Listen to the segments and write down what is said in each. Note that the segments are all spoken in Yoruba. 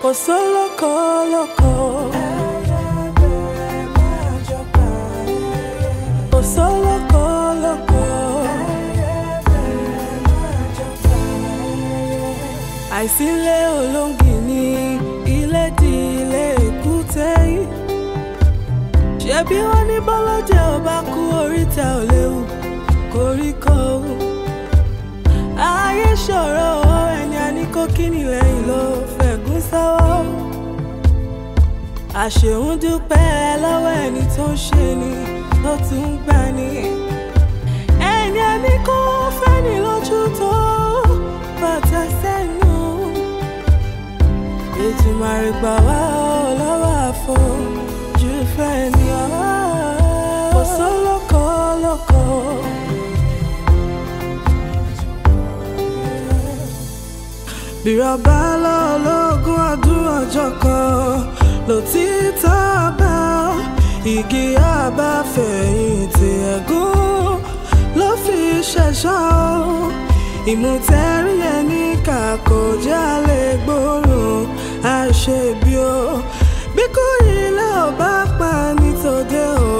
Kò sólókò lóko. Kò sólókò lóko. Àìsílẹ̀ olóńgì ní ilé di ilé èkúté yìí. Ṣebí wọ́n ní bọ́lọ́jẹ́ ò bá kú oríta ò léwu koríko. Ayé ṣòro ẹni a ní kó kíni lẹ́yìn ló fẹ̀gún sọ́wọ́. Àṣehùn dúpẹ́ lọ́wọ́ ẹni tó ń ṣe ni tó tún ń gbà ní. Ẹni a ní kó fẹ́ni lójú tó bàtà sẹ́nu. Ètùmàrè gbà wá lọ́wọ́ àfojú fẹ́ ni ọ́. Kò sólókò lóko. Bírọ̀bá lọ́lọ́gún ọdún ọjọ́ kan lòtítọ́ bá igi àbáfẹ̀yìntì ẹ̀gún ló fi ṣẹ̀ṣọ́ ìmùtẹ́rí ẹni kà kò jálè gbóòórùn àṣebí o bí kò ilé ò bá pa nítòde o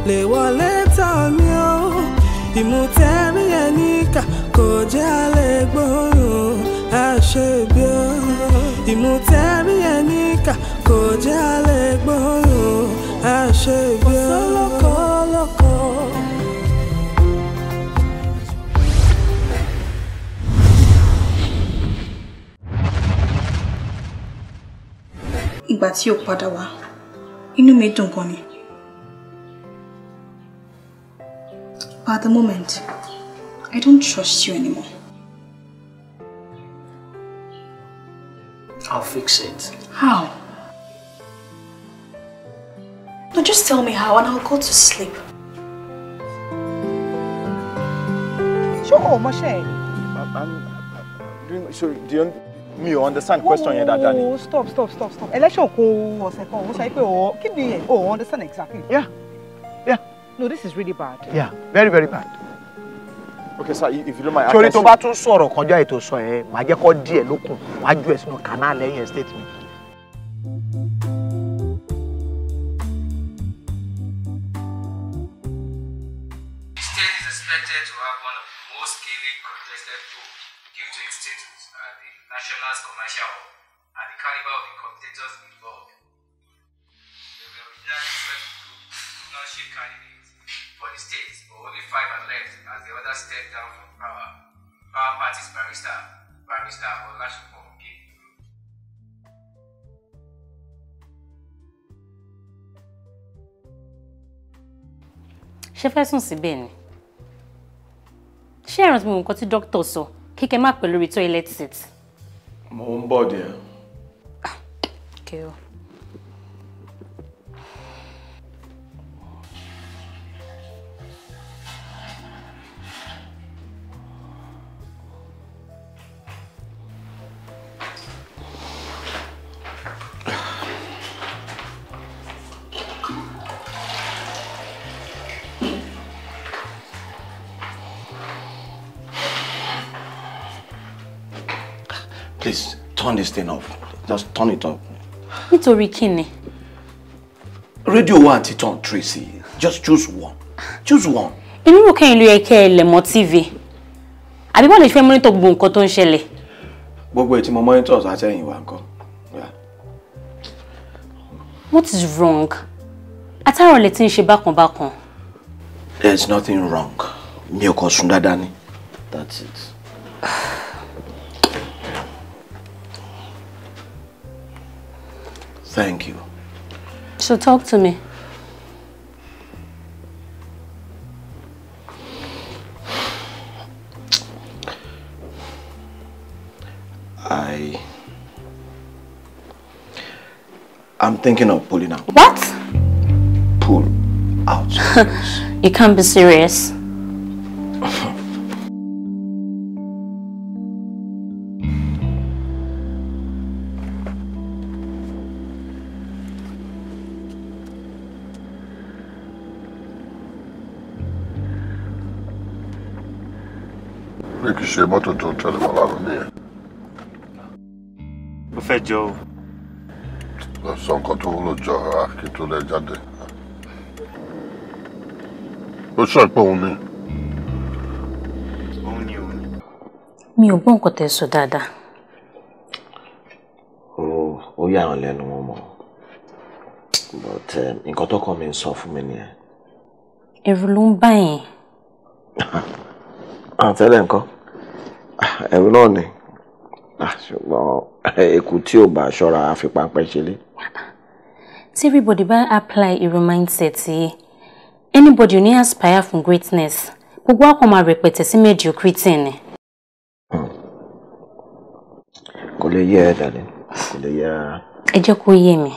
lè wọlé tán mi o ìmùtẹ́rí ẹni kà kò jálè gbóòórùn àṣebí o ìmùtẹ́rí ẹni kà kò jálè gbóòórùn àṣebí o. Kò sólókò lóko. Ìgbà tí o padà wá, inú mi dùn gan ni. But at the moment, I don't trust you anymore. I'll fix it. How? No, just tell me how and I'll go to sleep. Sure, Moshe. I'm doing, sorry, do you me understand question yẹn dáadáa ni? Stop, stop, stop, stop. Election kò ọ̀sẹ̀ kan, ó sọ pé o kí ni o understand exactly. Yeah, yeah. No, this is really bad. Yeah, very, very bad. Okay, sir, if you don't mind. Torí tó bá tún sọ̀rọ̀ kọjá ètò sọ ẹ̀, màá jẹ́ kó díẹ̀ lókun, wàá ju ẹ̀ sínú canal lẹ́yìn estate mi. The state is expected to have one of the most keenly contested polls due to its status as the national's commercial hub and the caliber of the competitors involved. There were originally 12 governorship candidates for the state, but only 5 are left as the others stepped down from power. Power Party's Barrister Olasupo gave the group. Ṣé fẹ́ sùn síbẹ̀ ni? Ṣé ẹ̀rọ tí mo nǹkan tí dókítà sọ kíkẹ́ má pẹ́ lórí toilet seat? Mo ń bọ̀ díẹ̀. Okay o. Please, turn this thing off. Just turn it off. Nítorí kí ni? Radio wa ti turn, Tracy. Just choose one. Choose one. Èmi rò kẹ́yìn ló yẹ kẹ́ ẹ lẹ̀ mọ́ TV. Àbí bọ́ọ̀lù ìfẹ́ mọ́nítọ̀ gbogbo nǹkan tó ń ṣẹlẹ̀. Gbogbo ètí mo monitor àtẹ̀yìn wa nǹkan. What is wrong? Àtàrọ̀ lè ti ń ṣe bákan bákan. There is nothing wrong. Mi ò kàn sùn dáadáa ni. That's it. Thank you. So talk to me. I'm thinking of pulling out. What? Pull out. You can't be serious. Pé kì í ṣe mọ́tò tó ń tẹ̀lé wọn lánàá nìyẹn. Ó fẹ́ jọ o. Sọ nǹkan tó wúlò jọ kí tó lè jáde. Ó sọ pé òun ni. Òun ni, òun ni. Mi ò gbọ́ nǹkan tẹ́ sọ dáadáa. Ó yà wọ́n lẹ́nu wọn mọ̀. But nǹkan tó kàn mí ń sọ fún mi nìyẹn. Ẹ̀rù ló ń bà yín. Àtẹ́lẹ̀ nǹkan. Ẹ̀rù náà ni. Ṣùgbọ́n eku tí ò bá ṣọ́ra á fi páńpẹ́ ṣeré. Tí everybody bá apply irú mindset yìí, anybody ò ní aspire for greatness. Gbogbo wa kàn máa rẹpẹtẹ sí mediocrity ni. Kò lè yé ẹ dàdí, kò lè yé rárá. Ẹ jẹ́ kó yé mi.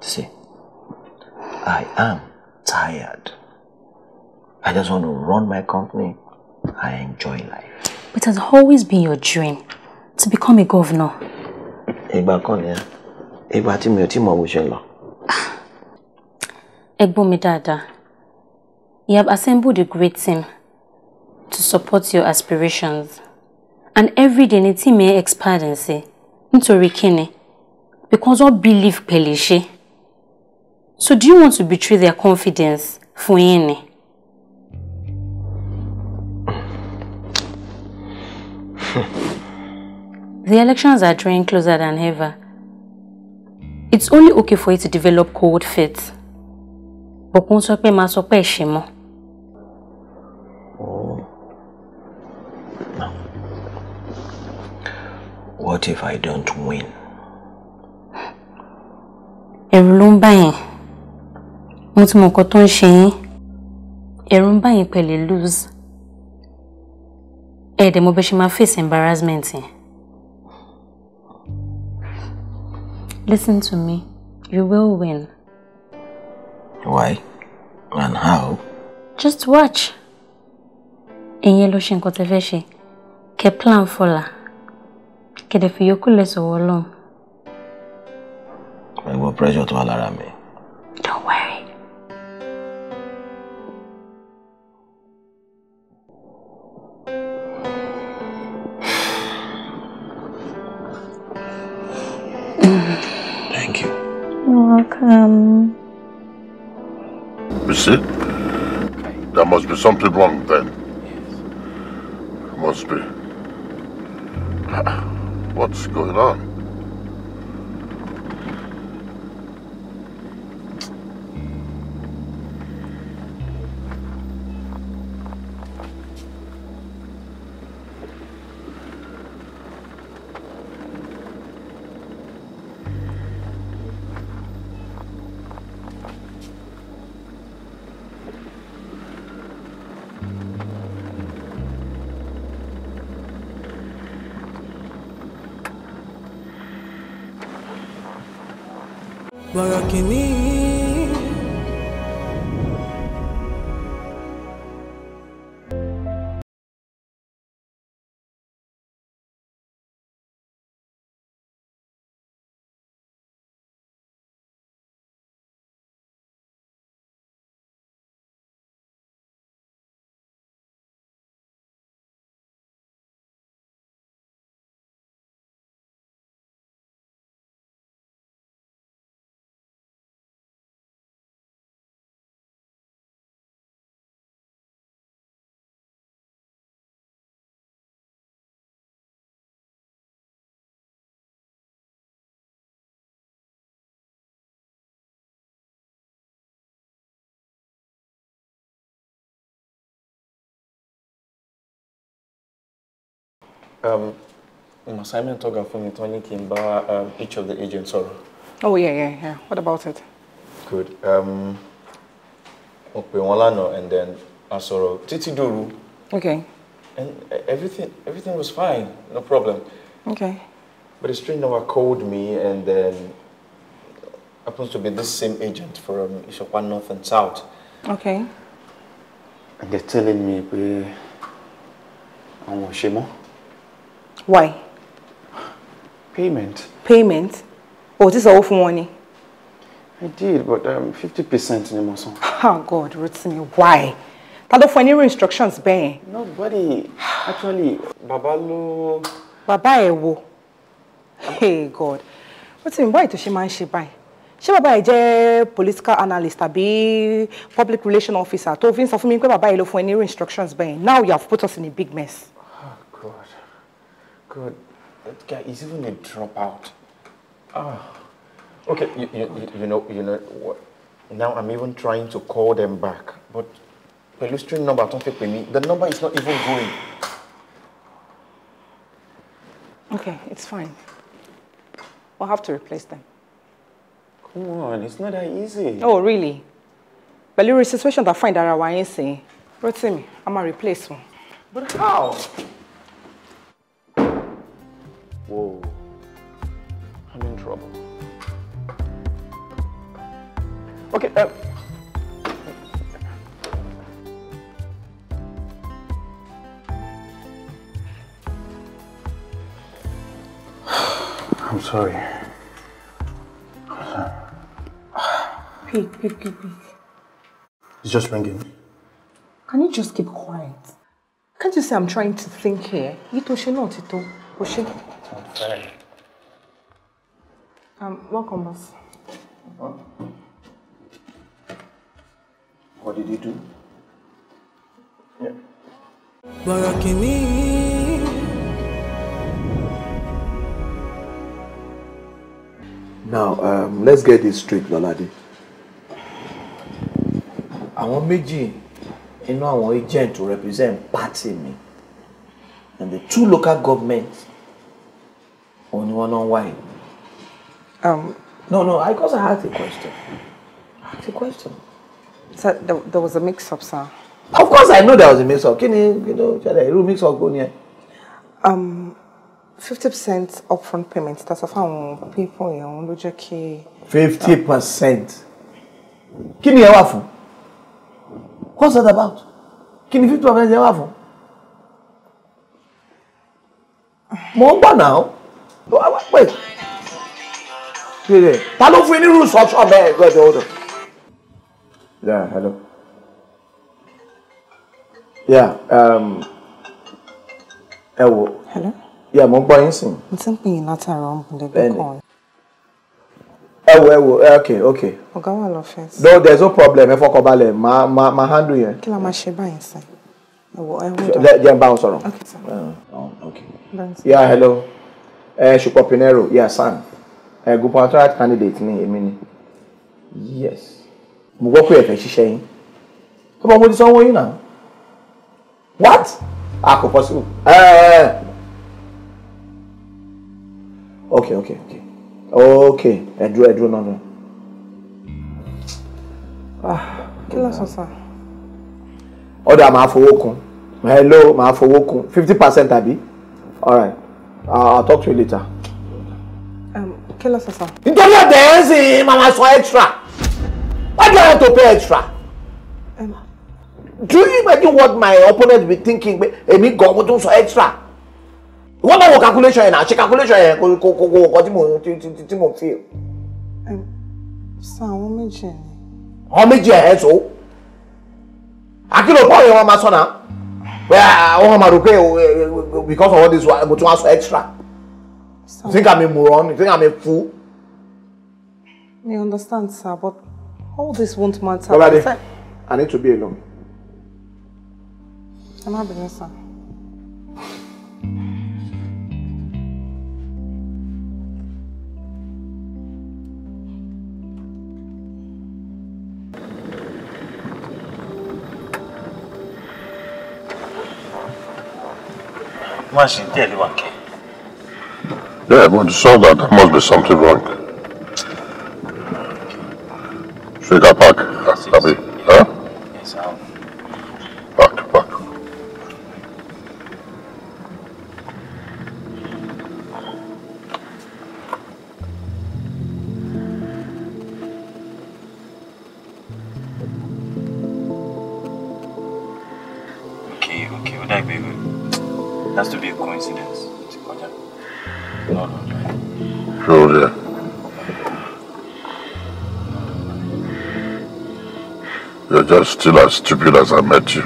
See, I am tired. I just want to run my company. I enjoy life. But it has always been your dream to become a governor. Ìgbà kan nìyẹn. Ìgbà tí mi ò tí mọ̀ bó ṣe ń lọ. Ẹ gbọ́ mi dáadáa. You have assembled a great team to support your aspirations. And every day ni team yẹn expand and say, nítorí kíni? Because all believe pé lè ṣe. So do you want to betray their confidence fún yín ni? The elections are drawing closer than ever. It's only okay for you to develop cold feet. Bọ̀kún sọ pé máa sọ pé ẹ ṣe mọ́. Oh. No. What if I don't win? Ẹ̀rù ló ń bà yín. Mo ti mọ nǹkan tó ń ṣe yín. Ẹ̀rù ń bà yín pẹ̀lú lose. Ẹ dẹ̀ mọ̀ bẹ́ ṣe máa face embarrassment yẹn. Listen to me. You will win. Why? And how? Just watch. Ẹ̀yin ló ṣe nǹkan tẹ́ fẹ́ ṣe. Kẹ́ plan fọ́la. Kẹ́ dẹ̀ fi yòókù lẹ̀ sọ́wọ́ Ọlọ́run. Ẹ̀gbọ́n pressure tó wà lára mi. Don't worry. Thank you. You're welcome. You see? There must be something wrong then. Yes. Must be. What's going on? Bọ̀rọ̀kìnní. Assignment ọ̀gá fún mi tán ní kí n bá each of the agents sọ̀rọ̀. Oh yeah. What about it? Good. Mo pè wọ́n lánàá and then a sọ̀rọ̀ títí dòru. Okay. And everything was fine, no problem. Okay. But a strange number called me and then happens to be this same agent from Isokwa North and South. Okay. And they're telling me pé àwọn ò ṣe mọ́. Why? Payment. Payment? Oh, this is all for money. I did, but 50% ni mo san. Oh God, Rotimi, why? Ta ló fún ẹ ní instructions bẹ́ẹ̀? Nobody. Actually, bàbá ló. Bàbá ẹ̀ wo? Hey God, Rotimi, why tó ṣe máa ń ṣe báyìí? Ṣé bàbá yìí jẹ́ political analyst tàbí public relation officer tó fi ń sọ fún mi pé bàbá yìí ló fún ẹ ní irú instructions bẹ́ẹ̀? Now you have put us in a big mess. Oh God, God, that guy is even a dropout. Ah, okay, you know what? Now I'm even trying to call them back, but pẹ̀lú string number tó ń fi pè mí, the number is not even going. Okay, it's fine. We'll have to replace them. Come on, it's not that easy. Oh, really? Pẹ̀lú irú situation that find ara wa yín sìn, Rotimi, I'm gonna replace one. But how? Whoa, I'm in trouble. Okay, I'm sorry. Pick. It's just ringing. Can you just keep quiet? Can't you see I'm trying to think here? Yìí tó ṣe náà ti tó. Ó ṣe. Sorry. Welcome, boss. Huh? What did he do? Yeah. Now, let's get this straight, Lolade. Àwọn méjì inú àwọn agent to represent party mi and the two local governments only one on why. No, I because I asked a question. I asked a question. Sir, there was a mix-up, sir. Of course I know there was a mix-up. Can you know, mix-up go near? 50% upfront payment. That's how people here on ló kí. 50%. Kí ni ẹ wà fún? What's that about? Kí ni 50% ẹ wà fún? Mo ń gbọ́ náà. Wait. Ta ló fún yín ní irú instruction bẹ́ẹ̀? Go ahead, hold on. Yeah, hello. Yeah, ẹ wo. Hello? Yeah, mo ń gbọ́ yín sìn. Mo ti ń pè yín látàárọ̀, mo lè gbé call. Ẹ wo, okay, okay. Ọ̀gá wà lọ́fíìsì. No, there's no problem. Ẹ fọkàn balẹ̀, máa handle yẹn. Kí la máa ṣe báyìí sìn? Ẹ wo, ẹ hold on. Jẹ́ n bá wọn sọ̀rọ̀. Okay, sir. Okay. Yeah, hello. Ṣùpọ̀ Pinero, yeah, Sam. Gubernatorial candidate ni èmi ni. Yes. Mo gbọ́ pé ẹ fẹ́ ṣiṣẹ́ yín. Tó bá mo ti sanwó yín náà. What? Ah, kò possible. Okay. Okay, ẹ dúró náà. Kí ló sọ sá? Ọ̀dà máa fowó kún. Hello, máa fowó kún. 50% àbí? All right. I'll talk to you later. Kí ló sọ sá? Nítorí ọ̀dẹ̀ ẹ̀ ń sìn, màá sọ extra. Why do I want to pay extra? Do you imagine what my opponent be thinking? Èmi gan mo tún sọ extra. Wọ́n náà wo calculation yẹn náà, ṣe calculation yẹn kò kò tí mo feel. Sọ àwọn méjì ni. Àwọn méjì ẹ̀ so. Àkìlọ̀ pọ̀ yẹn wọ́n máa sọ náà. Wọ́n máa rò pé because of all this mo tún wá sọ extra. You think I'm a moron? You think I'm a fool? I understand, sir, but all this won't matter. Lolade, I need to be alone. I'm not being, sir. Má ṣe díẹ̀ ló wà kẹ́. Yeah, but saw that there must be something wrong. Sugar park, Abi, huh? Yes, I'll. Park. Okay, would I be good? Has to be a coincidence. No. Sure, yeah. You're just still as stupid as I met you.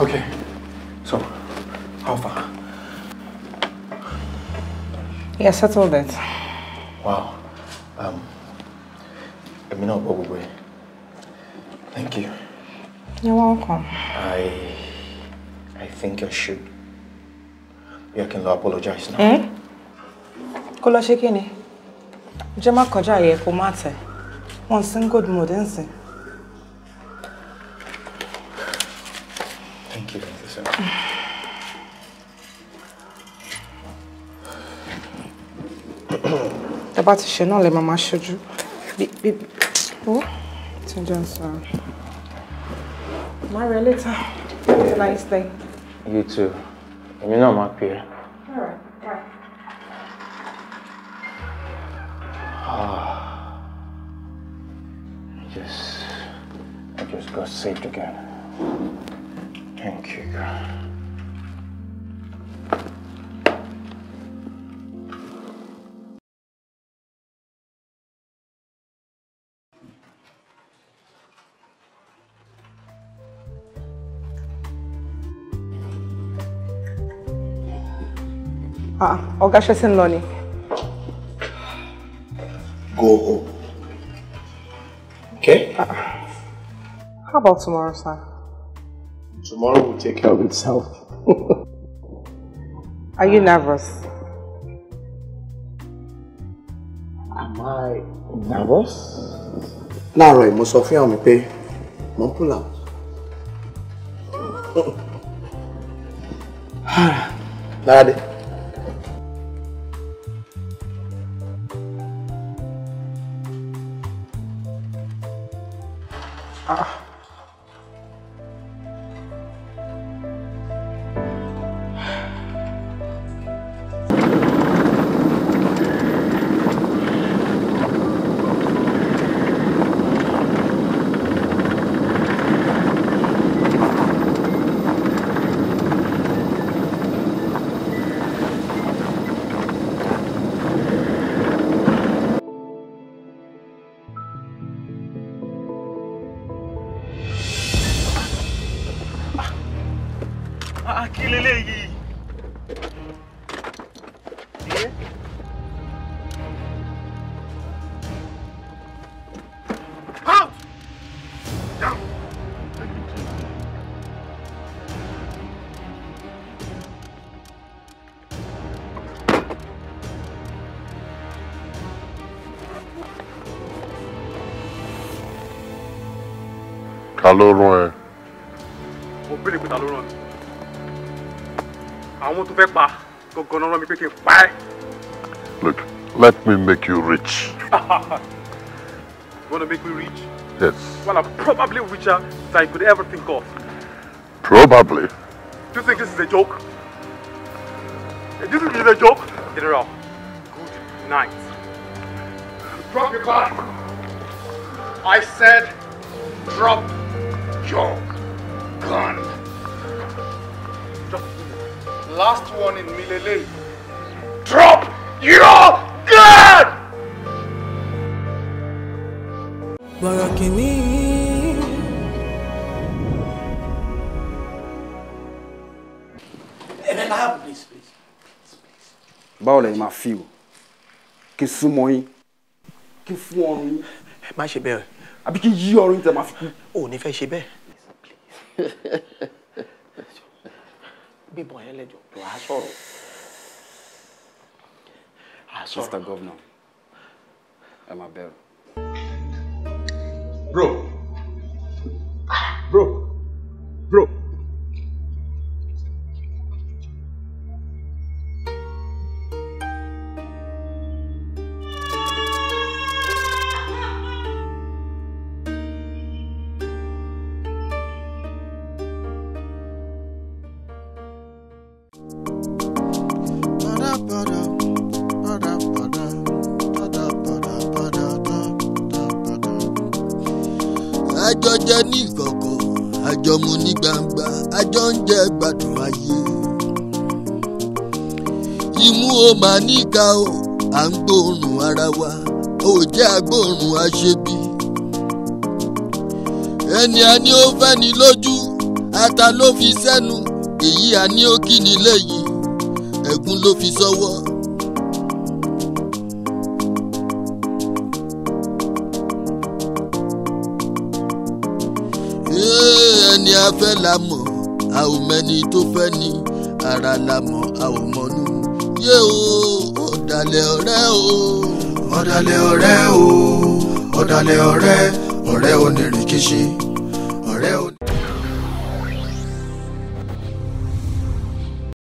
Okay, so how far? Yeah, settled it. Wow. Èmi náà gbọ́ gbogbo ẹ̀. Thank you. You're welcome. I think I should. Yeah, I can apologize now. Eh? Kó lọ ṣe kí ni? Jẹ́ má kọjá àyè kó má tẹ̀. Wọ́n sí good mood ńsìn. Thank you, sir. Tẹ́ bá ti ṣe náà lè máa máa ṣojú. Bí ó ti ń jẹun sọ̀rọ̀. Máa rí ẹ later. Have a nice day. You too. Èmi náà máa pè ẹ́. All right, bye. I just got saved again. Thank you, God. Ah, ọ̀gá ṣe ti ń lọ ni. Go home. Okay? How about tomorrow, sir? Tomorrow will take care of itself. Are you nervous? Am I nervous? Láàárọ̀ yìí mo sọ fún ìyàwó mi pé mo ń pull out. Lárádé. Ta ló rán ẹ? Mo béèrè pé ta ló rán mi. Àwọn tó fẹ́ pa gangan náà rán mi pé kí n pa ẹ́. Look, let me make you rich. You wanna make me rich? Yes. Well, I'm probably richer than you could ever think of. Probably. Do you think this is a joke? Do you think this is a joke? General, good night. Drop your gun. I said drop your gun. Drop. Last one in Milele. Drop your gun! Bọ̀rọ̀kìnní. Báwo lẹ̀yin máa fi o? Kí n súnmọ́ yín, kí n fún ọrùn yín. Ẹ má ṣe bẹ́ẹ̀. Àbí kí n yí ọrùn yín tẹ máa fi kú. O ò ní fẹ́ ṣe bẹ́ẹ̀. Bíbọn yẹn lẹ́jọ́ tó a sọ̀rọ̀. A sọ̀rọ̀. Mr. Governor, ẹ má bẹ̀rù. Bro. Bro. Bro. Àjọ jẹ ní ìkọ̀kọ̀, àjọ mu ní gbangba, àjọ ń jẹ gbádùn ayé. Imú o máa níka o, à ń gbóòórùn ara wa, ò jẹ́ agbóòórùn aṣebi. Ẹni a ní ó fẹ́ ni lójú, Ata ló fi sẹ́nu, èyí àní ó kí ni lẹ́yìn, ẹ̀gún ló fi sọ́wọ́. Ẹni a fẹ́ la mọ̀, a ò mẹ́ni tó fẹ́ ni, ara la mọ̀, a ò mọ̀nú. Yé o, ọ̀dàlẹ̀ ọ̀rẹ́ o. Ọ̀dàlẹ̀ ọ̀rẹ́ o, ọ̀dàlẹ̀ ọ̀rẹ́, ọ̀rẹ́ onírìnkìṣì.